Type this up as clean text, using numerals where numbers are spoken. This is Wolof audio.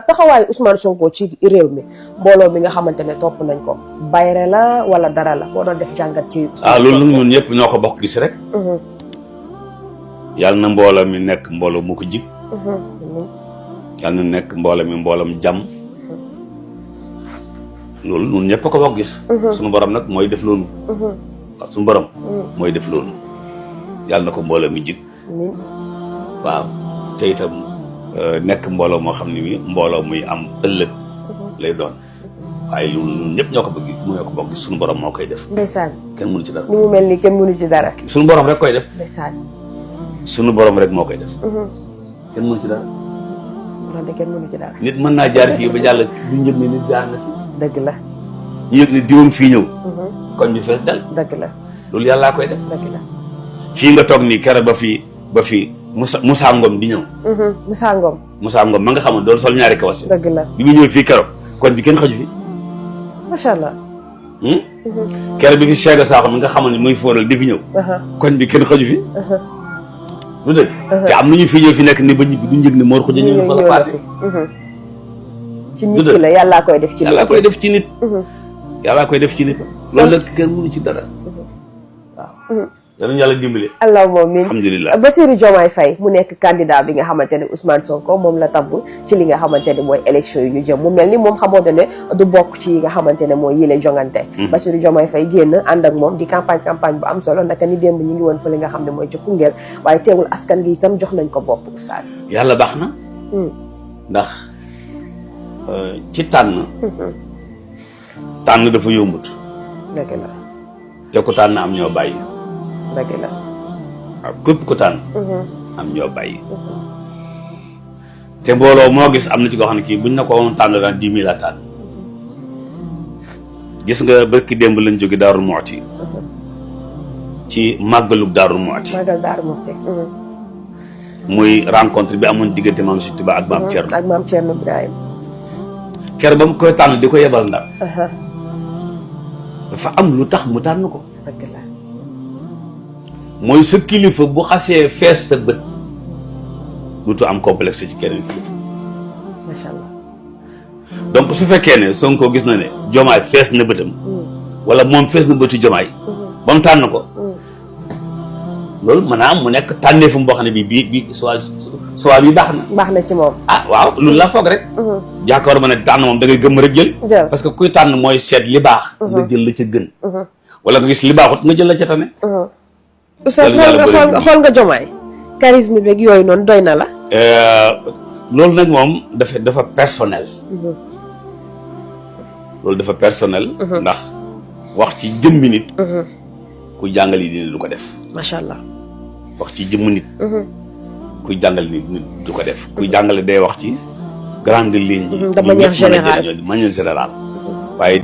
taxawaayu Ousmane Sonko ci réew mi mbooloo mi nga xamante ne topp nañ ko bayre la wala dara la boo doon def jàngat ci. loolu ñun ñëpp ñoo ko bokk gis rek. yàlla na mbooloo mi nekk mbooloo mu ko jig. yàlla na nekk mbooloo mi mbooloom jàmm. loolu ñun ñëpp ko bokk gis. suñu borom nag mooy def loolu. waaw suñu borom. mooy def loolu. yàlla na ko mbooloo mi jig. waaw te itam nekk mbooloo moo xam ne mi mbooloo muy am ëllëg lay doon waaye loolu ñun ñëpp ñoo ko bëgg ñoo ko bokk suñu borom moo koy def. ndeysaan kenn mënu ci dara. ni mu mel ni kenn mënu ci dara. suñu borom rek koy def. ndeysaan. suñu borom rek moo koy def. kenn mënu ci dara. wax dëgg kenn mënu ci dara. nit mën naa jaar fii ba jàll du njëg ne nit jaar na fi. dëgg la. ñu yëg ne diwam fii ñëw. kon ñu fees dal. dëgg la. loolu yàllaa koy def. dëgg la. fii nga toog nii keroog ba fii Moussa Ngom di ñëw. Moussa Ngom. Moussa Ngom ma nga xam ne doon sol ñaari kawas. dëgg la. bi mu ñëw fii keroog kon bi kenn xaju fi. macha allah. keroog bi fi Cheikh Sakho mi nga xam ne muy fóoral di fi ñëw. kon bi kenn xaju fi. lu dëgg. te am na ñu fi ñëw fi nekk ni ba ñibbi du njëg ni Mor Khoudia ñu fa la paate. ci nit ki la yàllaa koy def ci nit. yàllaa koy def ci nit. yàllaa koy def ci nit. loolu nag kenn mënu ci dara. waaw. yàlla yàlla dimbali. allahumma amiin. alhamdulilah. Bassirou Diomaye Faye mu nekk candidat bi nga xamante ne Ousmane Sonko moom la tabb ci li nga xamante ne mooy élection yi ñu jëm mu mel ni moom xamante ne du bokk ci yi nga xamante ne mooy yile jongante. Bassirou Diomaye Faye génn ànd ak moom di campagne bu am solo naka ni démb ñu ngi woon fa li nga xam ne mooy ci Koungheul waaye teewul askan gi itam jox nañ ko bopp oustaz. yàlla baax na. ndax ci tànn. tànn dafa yombut. dëgg la. te ku tànn am ñoo bàyyi. dëgg la. waaw képp ku tànn. am ñoo bàyyi. te mbooloo moo gis am na ci koo xam ne kii buñ na ko woon tànn daan 10 000 la tànn. gis nga barki démb lañ jóge Daaru Muxti. ci màggalug Daaru Muxti. màggal Daaru Muxti. muy rencontre bi amoon diggante maam Sëñ Tuubaa ak maam Thierno. ak maam Thierno Birahim. ker ba mu koy tànn di ko yebal Ndar. dafa am lu tax mu tànn ko. dëgg la. mooy sa kilifa bu xasee fees sa bët dutu am complexe ci keneen kilifa. macha allah. donc su fekkee ne Sonko gis na ne Diomaye fees na bëtam. wala moom fees na bëtu Diomaye. ba mu tànn ko. loolu maanaam mu nekk tànneefam boo xam ne bii soit bi baax na. baax na ci moom. waaw loolu la foog rek. yaakaar ma ne tànn moom da ngay gëm rek jël. parce que kuy tànn mooy seet li baax. nga jël la ca gën. wala nga gis li baaxut nga jël la ca tane. oustaz xool nga Diomaye charisme beeg yooyu noonu doy na la. loolu nag moom dafa personnel. loolu dafa personnel. ndax wax ci jëmmi nit. ku jàngali nit du ko def. macha allah. wax ci jëmm nit. kuy jàngal nit du ko def. kuy jàngale day wax ci grande ligne. de manière générale waaye.